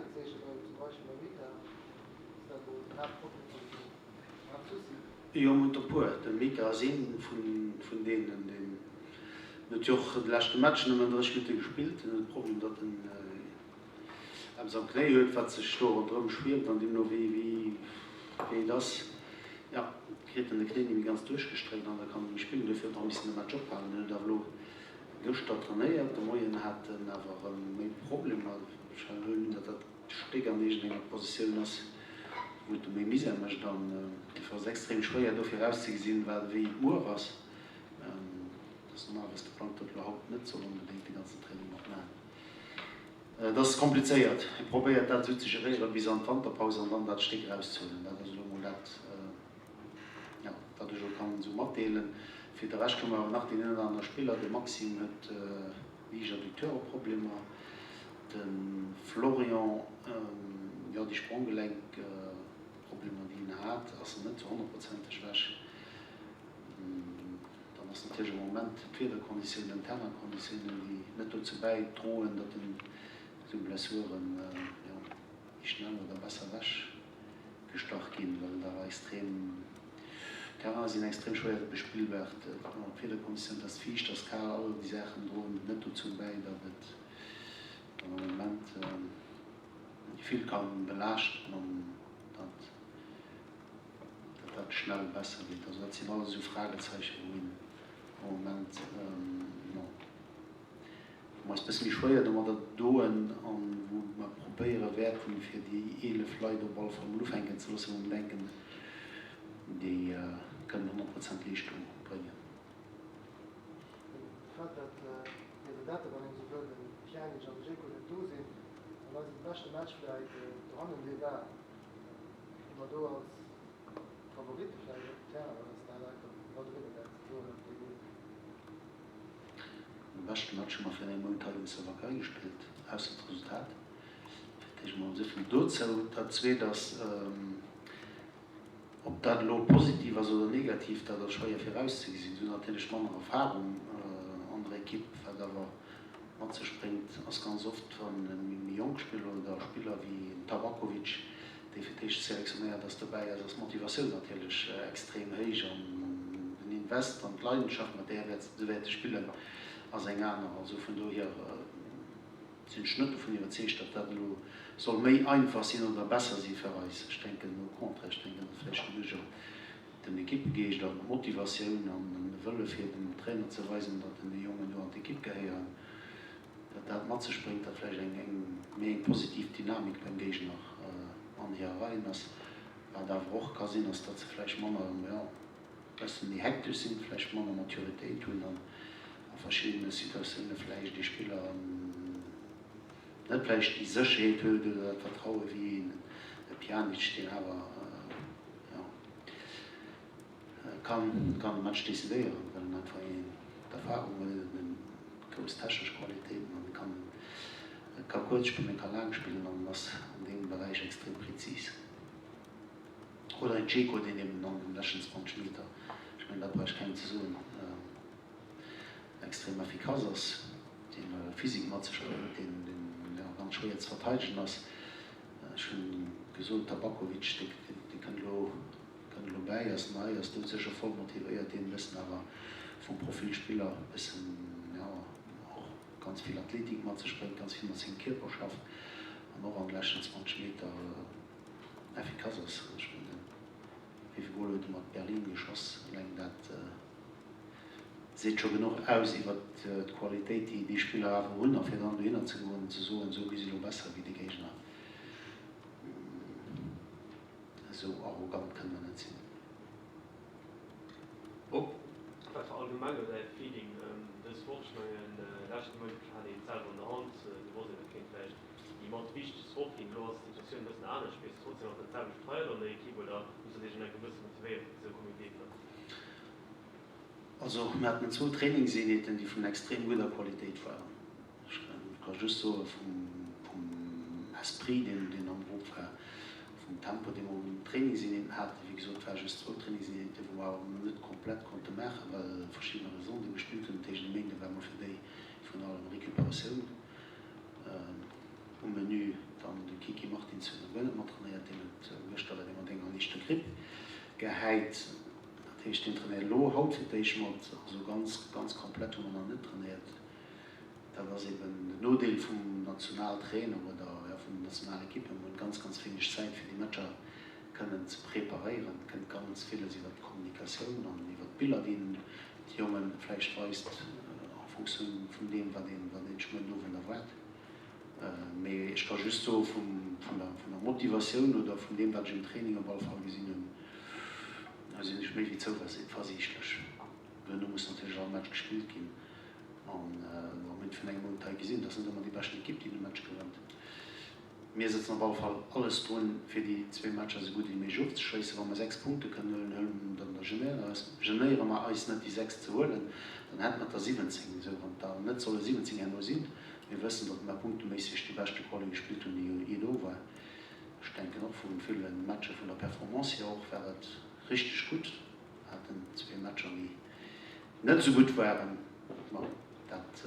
Fragezeeche bei zum Beispill beim Mika? Ass dat elo den Haaptproblem oder den Haaptsouci? Jo, mir hunn der e puer. De Mika ass ee vun deenen, deen huet jo och de leschte Match nëmmen 30 Minutte gespillt. En huet de Problem, datt en eppes am Knéi huet, wat sech do ronderëm schwiermt an deemno wéi wéi et ass, jo, kritt en de Knéi net méi ganz duerchgestréckt an da kann en net méi spillen. Dofir huet en och missen de Match ophalen. En huet awer elo gëschter trainéiert, de Moien hat en awer erëm méi Problemer. Ech huelen un, datt dat Stéck an iergendenger Positioun ass, wou et e méi Misär mécht an dofir ass et extrem schwéier do virauszegesinn, wat wéi et muer ass. Et ass normalerweis geplangt, datt elo haut net soll onbedéngt de ganzen Training mat maachen. Et ass komplizéiert. Hie probéiert dat esou ze geréieren bis an d'Wanterpaus an dann dat Stéck erauszehuelen. Dat ass elo mol dat, jo, wat ech elo kann esou matdeelen. Fir de Rescht hu mer awer nach deen een oder anere Spiller. De Maxime huet liicht Adducteureproblemer. De Florian, jo, déi Spronggelenk-Problemer, déi en hat, ass en net zu honnertprozenteg ewech. Dann ass natierlech am Moment d'Wiederkonditiounen, d'Terrainkonditiounen, déi net dozou bäidroen, datt en esou Blessuren, jo, méi schnell oder besser ewech gestach ginn, well et awer extrem, d'Terrainen sinn extrem schwéier bespillbar, d'Wiederkonditiounen, et ass fiicht, et ass kal, all déi Saachen droen net dozou bäi, datt et am Moment vill ka belaaschten an datt. datt dat schnell besser geet. Also dat sinn alles esou Fragezeichen, wou een am Moment, jo, wou mer eis e bësse méi schwéier domadder doen an wou mer probéiere wäerten, fir déi 11 Leit op alle Fall mol ufänken ze loossen, wou mer denken, déi kënnen 100 Prozent Leeschtung bréngen. De Fait, datt jo den Datebank esouwuel den Pjanic an de Dzeko net do sinn, an eisem beschte Match vläit dohannen dee war, Hu mer do als Favoritte vläicht op dem Terrain, oder ass dat einfach iwwerdriwwen dat ze soen op dee Goal? De beschte Match hu mer virun engem Mount hei un der Slowakei gespillt, ausser d'Resultat. Fir d'éischt emol esou vill dozou. Dat zweet ass, ob dat elo positiv ass oder negativ, dat ass schwéier virauszegesinn. Si hunn natierlech manner Erfarung an der Ekipp, wat awer mat sech bréngt, ass ganz oft, wann e méi jonk Spiller oder Spiller wéi en Tabakovic, dee fir d'éischt selektionéiert ass, dobäi ass, ass d'Motivatioun natierlech extrem héich an den Invest an d'Leidenschaft, mat där se wäerte spillen, ass eng aner. Also vun dohier sinn ech net dovun iwwerzeegt, datt dat elo soll méi einfach sinn oder besser si fir eis. Ech denken au contraire, ech denken, datt vläicht doduercher den Ekippegeescht an d'Motivatioun an de Wëlle fir dem Trainer ze weisen, datt en déi Jongen do an d'Ekipp gehéieren, datt dat mat sech bréngt, datt vläicht eng méi eng positiv Dynamik beim Géigner an hire Reien ass. Wat awer och ka sinn, ass, datt se vläicht manner, jo, e bësse méi hektesch sinn, vläicht manner Maturitéit hunn an a verschiddene Situatioune vläicht ee Spiller net vläicht déi Sécherheet huet oder dat Vertraue wéi e Pjanic, deen awer, Jo, kann kann de Match decidéieren, well en einfach een d'Erfahrung huet, en huet grouss technesch Qualitéiten an e kann e ka kuerz spillen, e ka laang spillen an en ass an deem Beräich extrem prezis. Oder en Dzeko, deen eben an den leschten 20 Meter, ech mengen dat brauch ech kengem ze soen, extrem effikass ass, deen Physik mat sech bréngt, deen deen jo ganz schwéier ze verteidegen ass. Ech hunn gesot, Tabakovic, dee kënnt elo, kënnt elo bäi, ass nei, ass doudsécher voll motivéiert, deen e bëssen awer vum Profil Spiller e bëssen, jo, och ganz vill Athletik mat sech bréngt, ganz vill mat sengem Kierper schafft an och an de leschten 20 Meter effikass ass. Ech mengen, wéi vill Goler huet e mat Berlin geschoss? Eleng dat seet scho genuch aus iwwert d'Qualitéit, déi déi Spiller awer hunn. A fir dann dohinner ze goen an ze soen, esou mir si lo besser wéi de Géigner, esou arrogant kënne mer net sinn. Bob, wat war allgemeng elo däi Feeling dës Woch? Ech mengen leschte Mount hat een et selwer an der Hand, du wosst een, et kéint vläicht déi mat wichtegst Woch ginn. Elo ass d'Situatioun e bëssen anescht. Spiers de trotzdem nach dat selwecht Feier an der Ekipp oder hues de dech elo enk e bësse motivéiert fir d'esou kommend Géigner? Also mir haten zwou Trainingseenheeten, déi vun extrem gudder Qualitéit waren. Ech ka just soe vum Esprit, deen am Grupp war, vum Tempo, dee mer un den Trainingseenheeten haten. Wéi gesot, et ware just zwou Trainingseenheeten, wou mer awer net komplett konnte maachen, well verschiddener Raison, déi gespillt hunn. Dat heescht, e Méinde war mol fir déi virun allem Recuperatioun um Menü. Dann de. Kiki Martins huet nach guer net mattrainéiert, deen huet gëschter war dee mat enger liichter Gripp gehäit. Dat heescht, deen trainéiert elo haut fir d'éischt mat. Also ganz, ganz komplett hu mer nach net trainéiert. Dat ass eben den Nodeel vum Nationaltrainer oder, jo, vun den Nationalekippen. Mer hunn ganz, ganz wéineg Zäit fir déi Matcher kënnen ze preparéieren. Et kënnt ganz villes iwwert d'Kommunikatioun an iwwert d'Biller, déi een de Jonge vläicht weist, en Fonctioun vun deem, wat een, wat een sech muer den Owend erwaart. Mee ech ka just soe vum, vun der, vun der Motivatioun oder vun deem, wat ech um Training op alle Fall gesinn hunn, sinn ech méi wéi zouversiichtlech. Duerno muss natierlech all Match gespillt ginn. An mir hunn vun engem Mount hei gesinn, et ass net ëmmer déi beschten Ekipp, déi de Match gewënnt. Mir sëtzen op alle Fall alles drun, fir déi zwee Matcher esou gutt wéi méiglech ofzeschléissen. Wa mer 6 Punkte kënnen huelen, huelen, dann da genéiere mer eis net, déi 6 ze huelen. Dann hätte mer der 17. Esou, wann et der net solle 17 herno sinn. Mir wëssen, datt mer punkteméisseg déi beschte Quali gespillt hunn, déi jee do war. Ech denken och vu ville Matcher, vun der Performance hier och, war et richteg gutt. Mer haten zwee Matcher, déi net esou gutt waren. Bon, dat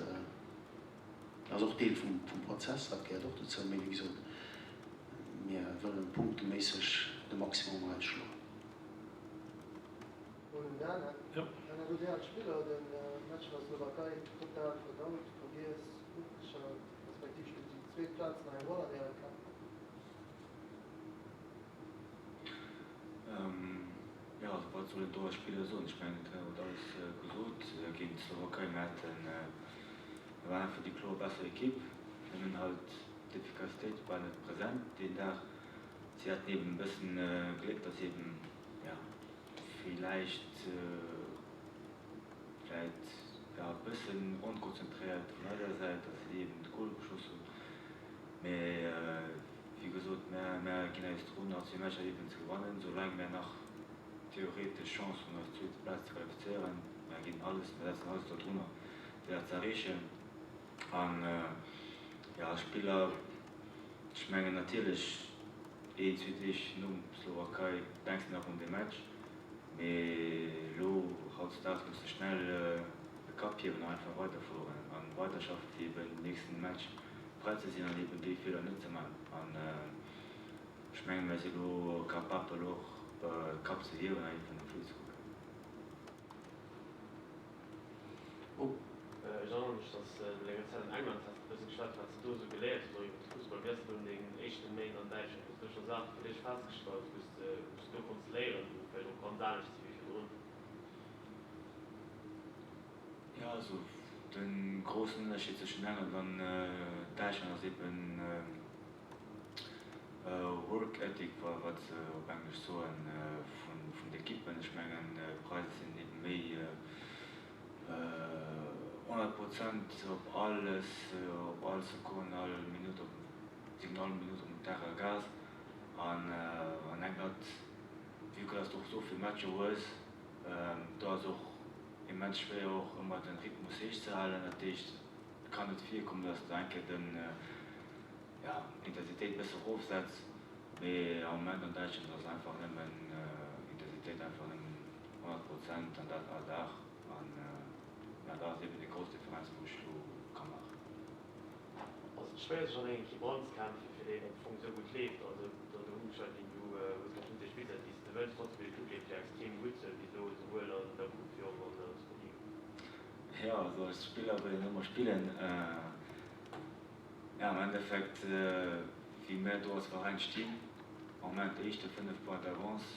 ass och Deel vum Prozess, dat gehéiert och dozou. Mee wéi gesot, mir wëllen punkteméisseg de Maximum erausschloen. Roland Dana, Dana, du dir als Spiller de Match an der Slowakei total verdaut, vergiess, ofgeschalt, respektiv spillt déi zweet Plaz nach eng Roll an Äre Käpp? Jo, also wat soll een do als Spiller soen? Ech mengen, den Trainer huet alles gesot géint d'Slowakei. Mir haten, mir waren einfach déi kloer besser Ekipp, nëmmen halt d'Efficacitéit war net present deen Dag. Si haten eben e bëssen Gléck, datt si eben, ja, villäicht, vläit, ja, e bëssen onkonzentréiert vun eiser Säit, datt si eben de Gol geschoss hunn. Mee wéi gesot, mär ginn eis drun, all zwee Matcher eben ze gewannen, soulaang mär nach theoretesch Chance hunn, eis zweete Plaz ze qualifizéieren. Mär ginn alles, mär setzen alles dodrunner, fir dat ze erreechen. An jo, als Spiller, ech mengen natierlech een, zwee Deeg nom Slowakei denks de nach un dee Match, mee elo hautdesdaags muss de schnell de Kapp hiewen an einfach weiderfueren an weiderschaffen, fir eben den nächsten Match Prett ze sinn an eben déi Feeler net ze man. An ech mengen, mir si elo capabel och de Kapp ze hiewen an eben no vir ze kucken. Oh, ech erënnere mech, dass no denger Zäit an England has de bësse geschwat, wat s de do esou geléiert hues och iwwer de Fussball. Wéi ass dat elo no dengen éischte Méint an Däitschland? Hues de do scho Saache fir dech festgestallt, wou s de wou s de do konns léieren, wou vläicht och ganz anescht si wéi virdrun? Jo, also de groussen Ënnerscheed zwëschen England an Däitschland ass eben Work ethic, wat se op Englesch soen, vun de Ekippen. Ech mengen d'Preise sinn eben méi 100 Prozent op alles, op all Sekonn, all Minutt, si ginn all Minutt op den Terrain Gas. An an England, vue que dass de och esou vill Matcher hues, do ass och immens schwéier och ëmmer den Rhythmus héich ze halen. Dat heescht et kann net virkommen, dass de eng Kéier den, ja, Intensitéit bësse rofsetz, mee am Moment an Däitschland ass einfach nëmmen Intensitéit, einfach nëmmen 100 Prozent an dat all Dag an ja, dat ass eben déi grouss Differenz wou ech elo ka maachen. Ass et schwéier sech an eng Ekipp eranzekämpfen, fir déi et am Fong esou gutt leeft? Also dann do ugeschalt ginn, du hues keng Chance, déi spills déi s de wëlls, trotzdem fir de Club leeft jo extrem gutt bis elo, esouwuel an der Coupe wéi och an der Superliga. Jo, also als Spiller wëll een ëmmer spillen. Jo, am Endeffekt wéi mär do als Veräin stinn, am Moment éischte, 5 Points d'avance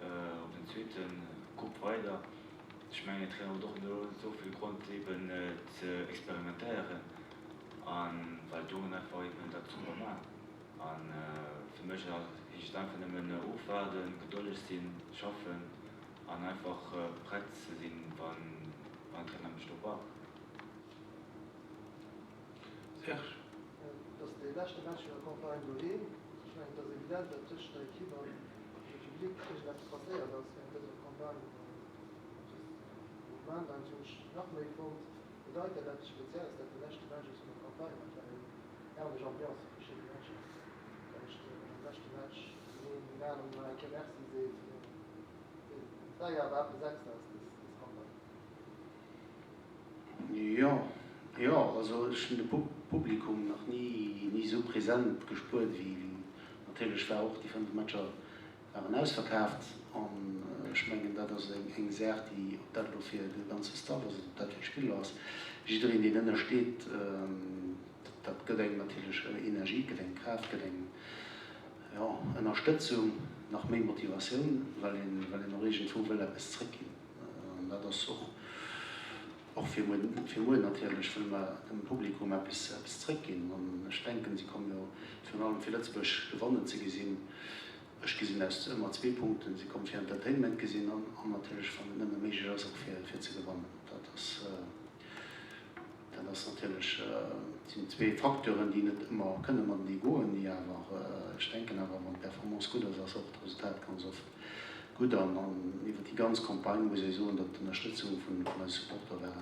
op den zweeten, Coupe weider. Ech mengen den Trainer huet och net esou vill Grond eben ze experimentéieren an well d'Jongen einfach eben dat super man. An fir mech heescht et einfach nëmmen ofwaarden, gedëlleg sinn, schaffen an einfach prett ze sinn wann den Trainer mech do brauch. Serge. Et ass dee leschte Match vun der Campagne doheem. Ech mengen, et ass evident, datt tëscht der Ekipp an dem Public iergendeppes passéiert ass wärend dëser Campagne. Dëst Mouvement eigentlech hunn ech nach méi fonnt. Bedeit dat eppes Spezielles, dat de leschte Match ass vun der Campagne? Dat war eng herrlech Ambiance déi verschidde Matcher. Vläicht am leschte Match, deen een deem aneren nach eng Kéier Merci seet. Et war jo awer eppes Extraes dës Campagne. Jo, jo, also ech hunn de Publikum nach ni ni esou present gespuert wéi. Natierlech war och déi 5 Matcher waren ausverkaaft an ech mengen dat ass eng Saach déi, ob dat elo fir de ganze Staff ass, ob dat fir d'Spiller ass, jiddereen deen ënne steet, dat gëtt engem natierlech Energie, gëtt engem Kraaft, gëtt engem, jo, Ënnerstëtzung, nach méi Motivatioun, well een, well een och iergendwou wëll eppes zréckginn. An dat ass och, och fir muer, fir muer natierlech wëlle mer dem Publikum eppes, eppes zréckginn. An ech denken, si komme jo virun allem fir Lëtzebuerg gewannen ze gesinn. Ech gesinn aus ëmmer zwee Punkten, Si komme fir Entertainment gesinn an, an natierlech, wann et nëmme méiglech ass, och fir, fir ze gewannen. Dat ass. Dat ass natierlech, sinn zwee Facteuren, déi net ëmmer kënne matenee goen, déi awer, ech denken awer, wann d'Performance gutt ass, ass och d'Resultat ganz oft gutt. An iwwer déi ganz Campagne muss ee soen, datt d'Ënnerstëtzung vun eise Supporter war,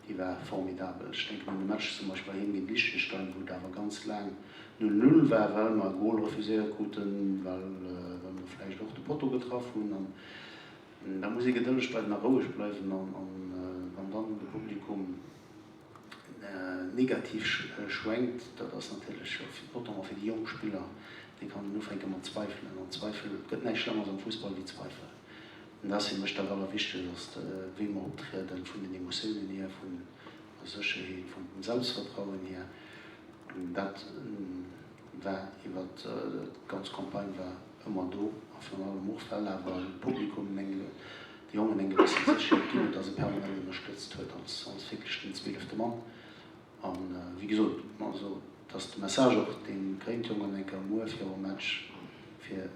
déi war formidabel. Ech denken un de Match zum Beispill heiheem géint Liechtenstein, wou et awer ganz laang Null Null war, well mer e Gol refuséiert kruten, well mer vläicht och de Potto getraff hunn. Da muss ee gedëlleg bleiwen a roueg bleiwen an wann dann de Publikum negativ schwenkt, dat ass natierlech notamment fir déi jonk Spiller, déi kann en ufänke mat zweifelen an Zweifel, et gëtt näischt Schlëmmeres am Fussball wéi Zweifel. An dat ass fir mech dat Allerwichtegst, ass wéi mer optrieden, vun den Emotiounen hier, vun der Sécherheet, vum Selbstvertrauen hier. Dat war iwwert d'ganz Campagne war ëmmer do a virun allem och well awer de Publikum eng, de Jongen eng gewësse Sécherheet ginn huet a se permanent ënnerstëtzt huet als, als wierklech den zwielefte Mann. A wéi gesot, also et ass de Message och, dee kréien d'Jongen eng Kéier muer virum Match fir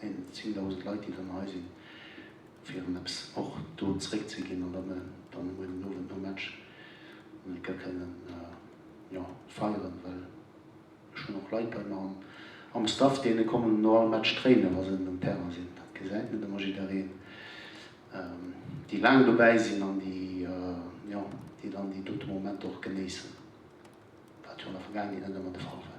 den 10.000 Leit, déi dann hei sinn, fir hinnen eppes och do zeréckzeginn an datt mer dann muer den Owend nom Match eng Kéier kënnen, jo, feieren, well. Ech hunn och Leit bei mer am Staff, deene kommen no all Match Tréinen, wa se um Terrain sinn. Dat gesäit net ëmmer jiddereen. Déi laang dobäi sinn an déi, jo, déi dann déi dote Momenter och genéissen, wat jo an der Vergaangenheet net ëmmer de Fall war.